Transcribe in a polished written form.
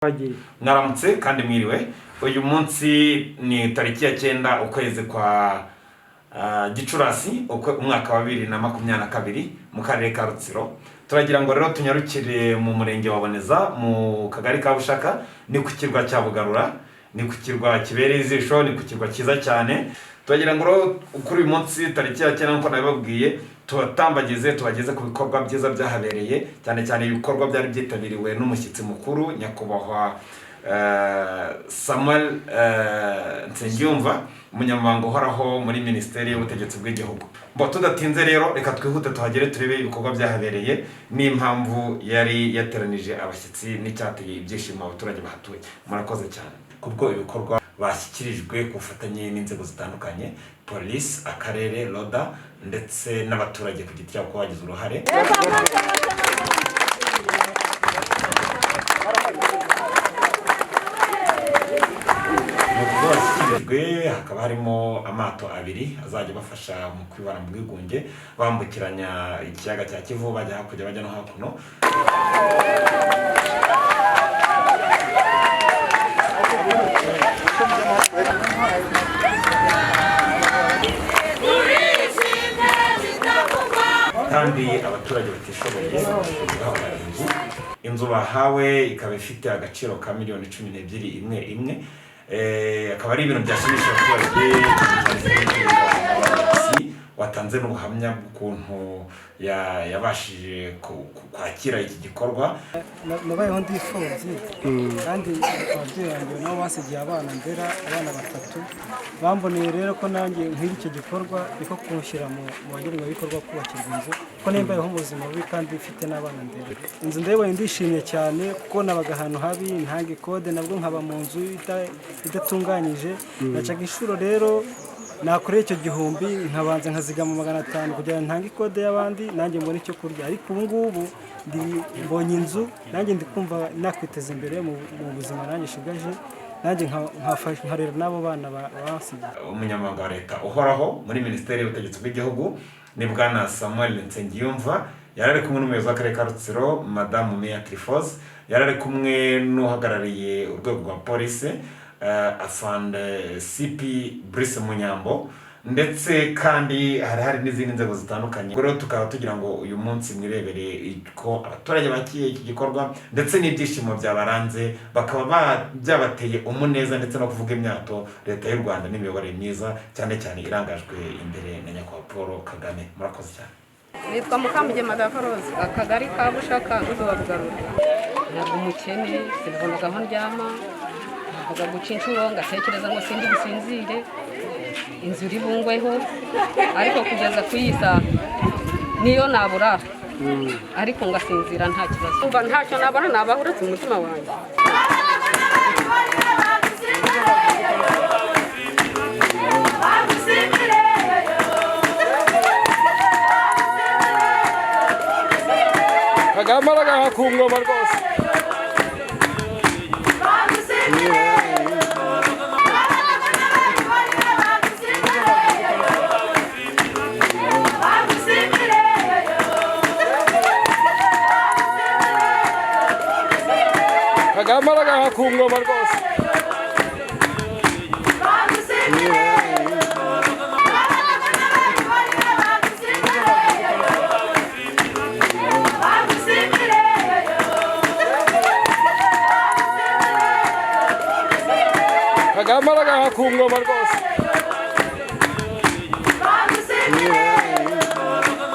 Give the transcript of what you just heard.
Twagiye. Mwaramutse kandi mwiriwe. Uyu munsi ni tariki ya 9 ukwezi kwa Gicurasi, umwaka wa 2022, mu karere ka Rutsiro. Turagira ngo rero tunyarukire mu murenge wa Boneza, mu kagari ka Bushaka, ni ku kirwa cya Bugarura, ni ku kirwa kibereye ijisho, ni ku kirwa cyiza cyane. Turagira ngo rero kuri uyu munsi tariki ya 9, nk'uko nabibabwiye, tubatambagize, tubageze ku bikorwa byiza byahabereye, cyane cyane ibikorwa byari byitabiriwe n'umushyitsi mukuru, Nyakubahwa Samuel Nsengiyumva, umunyamabanga uhoraho muri Minisiteri y'Ubutegetsi bw'Igihugu. Bo tudatinze rero, reka twihute tuhagere, turebe ibikorwa byahabereye n'impamvu yari yateranije abashyitsi n'icyateye ibyishimo abaturage bahatuye. Murakoze cyane kubwo ibikorwa bashyikirijwe ku bufatanye n'inzego zitandukanye, polisi, akarere, RODA ndetse n'abaturage ku giti cyabo ko bagize uruhare. Mu bikorwa bashyikirijwe hakaba harimo amato abiri azajya abafasha mu kwibana mu bwigunge, bambukiranya ikiyaga cya Kivu, bajya hakurya, bajya no hakuno. Kandi abaturage batishoboye bahabwa inzu. Inzu bahawe ikaba ifite agaciro ka miliyoni 12 imwe imwe. Akaba ari ibintu byashimisha abaturage, cyane watanze n'ubuhamya bw'ukuntu yabashije kwakira iki gikorwa. Nabayeho ndi imfubyi, kandi ababyeyi banjye nabo basigiye abana ndera, abana batatu. Bamboneye rero ko nanjye nk'iyi icyo gikorwa, niko kunshyira mu bagenerwabikorwa kubakirwa inzu, kuko nimbayeho mu buzima bubi kandi mfite n'abana ndera. Inzu ndayibonye, ndishimye cyane, kuko nabaga ahantu habi, ntanga ikode, nabwo nkaba mu nzu idatunganyije. Nacaga inshuro rero, nakoreye icyo gihumbi nkabanza nkazigama 500 kugira ngo ntange ikode y'abandi, nanjye mbone icyo kurya. Ariko ubu ngubu mbonye inzu, nanjye ndi kumva nakwiteza imbere mu buzima nanjye nshigaje, nanjye nkarera n'abo bana basigaye. Umunyamabanga wa Leta uhoraho muri Minisiteri y'Ubutegetsi bw'Igihugu ni Bwana Samuel Nsengiyumva, yari ari kumwe n'umuyobozi w'akarere ka Rutsiro, Madamu Meya Triphose, yari ari kumwe n'uhagarariye urwego rwa polisi, Afande CP Brice Munyambo, ndetse kandi hari hari n'izindi nzego zitandukanye. Ubwo rero tukaba tugira ngo uyu munsi mwirebere ko abaturage bakiye iki gikorwa ndetse n'ibyishimo byabaranze, bakaba byabateye umuneza ndetse no kuvuga imyato Leta y'u Rwanda n'imiyoborere myiza, cyane cyane irangajwe imbere na Nyakubahwa Paul Kagame. Murakoze cyane. Nitwa Mukamugema Daforoza, akagari ka Bushaka, umudugudu wa Bugarura. Ntabwo umukene, sinabonaga aho ndyama, navaga guca inshuro ngatekereza ngo sindi businzire, inzu iri bungweho. Ariko kugeza ku iyi saha niyo naburara, ariko ngasinzira nta kibazo. Umva, ntacyo nabona nabaho uretse umutima wanjye. Kagame aragaha ku ngoma rwose. Kagame aragaha ku ngoma rwose. Kagame aragaha ku ngoma rwose.